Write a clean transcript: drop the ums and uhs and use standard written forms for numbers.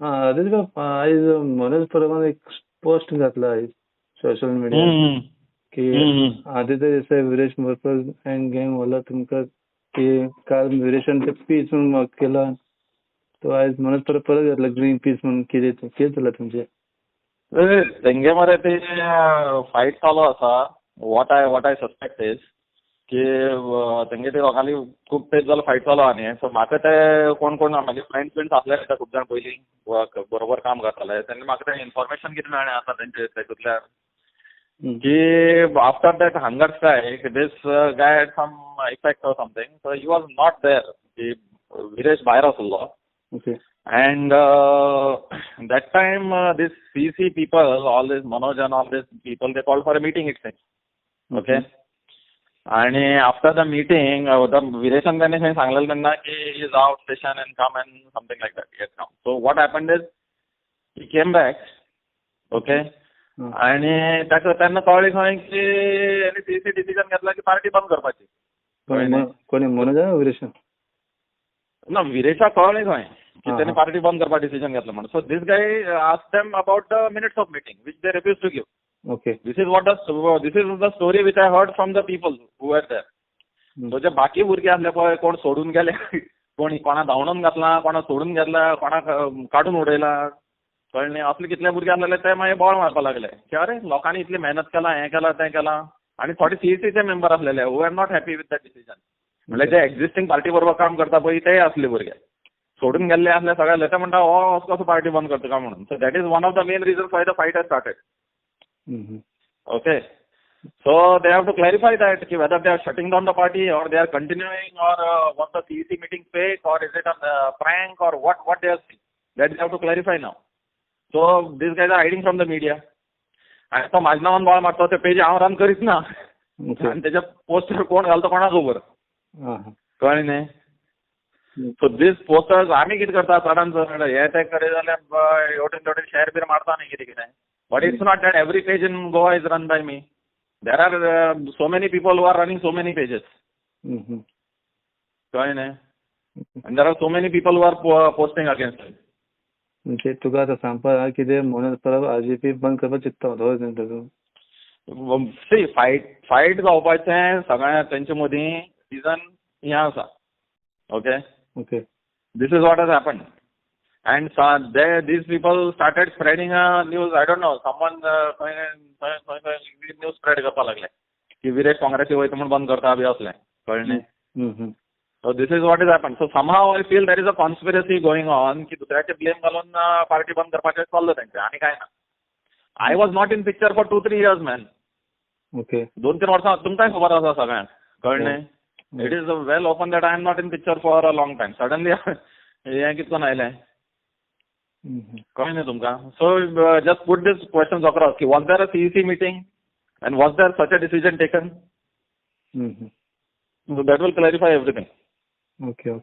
हां, राजेश बाब, आयज मनोज परबान एक पोस्ट घातला आयज सोशल मिडियार की आदित्य देसाय विरेश मोरकर अँड गँग वाला तुमकां की काल विरेशान ते पीस म्हणून केला, तो आयज मनोज परब परत घातला ग्रीन पीस म्हणून. कितें तें, कितें चल्लां तुमचें? तेंगे मरे ते फायट चालू आसा. What I suspect is की तेंगे ते लोकांनी खूब तेंप जालो फायट चालू आहा न्ही. सो म्हाका ते कोण कोण म्हाजे फ्रेंड्स बीन आसले खूब जाण पयलीं बरोबर काम करताले, तेन्ना म्हाका तें इन्फॉर्मेशन कितें मेळ्ळें आसा तेंचे तेतूंतल्यान की after that hunger strike this guy had some effect or something, so he was not there, की विरेश भायर आसलो. And that time this CEC people, all this Manoj and all these people, they called for a meeting, it seems. Okay. आणि after the meeting the विरेशान त्यांनी खंय सांगलेलें तेन्ना की is out station and come and something like that, yes. So what happened is he came back, okay, आणि ताका तेन्ना कळ्ळें खंय की सीईसी डिसिजन घेतला की पार्टी बंद करपाची. कोणी, मनोजान विरेशान? ना, विरेशाक कळ्ळें खंय की तेणी पार्टी बंद करपाक डिसिजन घेतला म्हणून. So this guy ask them about the minutes of meeting, which they refuse to give. This is the story which I heard from the people who are there. So जे बाकी भुरगे आसले पळय, कोण सोडून गेले, कोण कोणा धांवडून घातला, कोणा सोडून घेतला, कोणाक काडून उडयला, कळ्ळें न्ही. असले कितले भुरगे आसलेले ते मागीर बोवाळ मारपाक लागले की अरे लोकांनी इतली मेहनत केला, हें केलां, तें केलां. आनी थोडे सीईसीचे मेंबर आसलेले who are not happy with that decision, म्हणल्यार जे एक्झिस्टींग पार्टी बरोबर काम करता पळय तेय आसले भुरगे सोडून गेल्ले आसले सगळे, ते म्हणटा हो असो कसो पार्टी बंद करता काय म्हणून. So that is one of the main reason why the fight has started. Okay. So they have to clarify that ki whether they are shutting down the party or they are continuing, or was the CEC meeting fake or is it a prank or what they are saying. That they have to clarify now. So these guys are hiding from the media. आणि तो माझ्या नावान बोवाळ मारता, ते पेज हांव run करीच ना आनी तेच्या पोस्टर कोण घालता कोणाक खबर, कळ्ळें न्ही. सो these posters आमी कितें करता चडान चड हे ते करीत जाल्यार हेवटेन तेवटेन शेअर बीर मारता न्ही कितें कितें. But it's not that every page in Goa is run by me. There are so many people who are running so many pages. कळ्ळें न्ही? And there are so many people who are posting against it. म्हणजे तुका आतां सांगपा कितें मनोज परब RGP बंद करपाक चिंत्ता तो? सी, फायट जावपाचें सगळ्या तेंचे मदीं रिजन हें आसा. Okay. This is what has happened. And these people started spreading a news, I don't know, someone खंय न्यूज स्प्रेड करपाक लागले की विरेश काँग्रेसी वयता म्हूण बंद करता बी असलें, कळ्ळें न्ही. So this is what is happen. So somehow I feel there is a conspiracy going on की दुसऱ्याचे ब्लेम घालून पार्टी बंद करपाचें चल्लां तेंचें आनी कांय ना. I was not in picture for 2-3 years man. 2-3 वर्सां तुमकांय खबर आसा सगळ्यांक, कळ्ळें न्ही. It is well open that I am not in picture for a long time. Suddenly हें कितें करून आयलें, कळ्ळें न्ही तुमकां. So just put this questions across की was there a CEC meeting and was there such a decision taken? So that will clarify everything. Okay.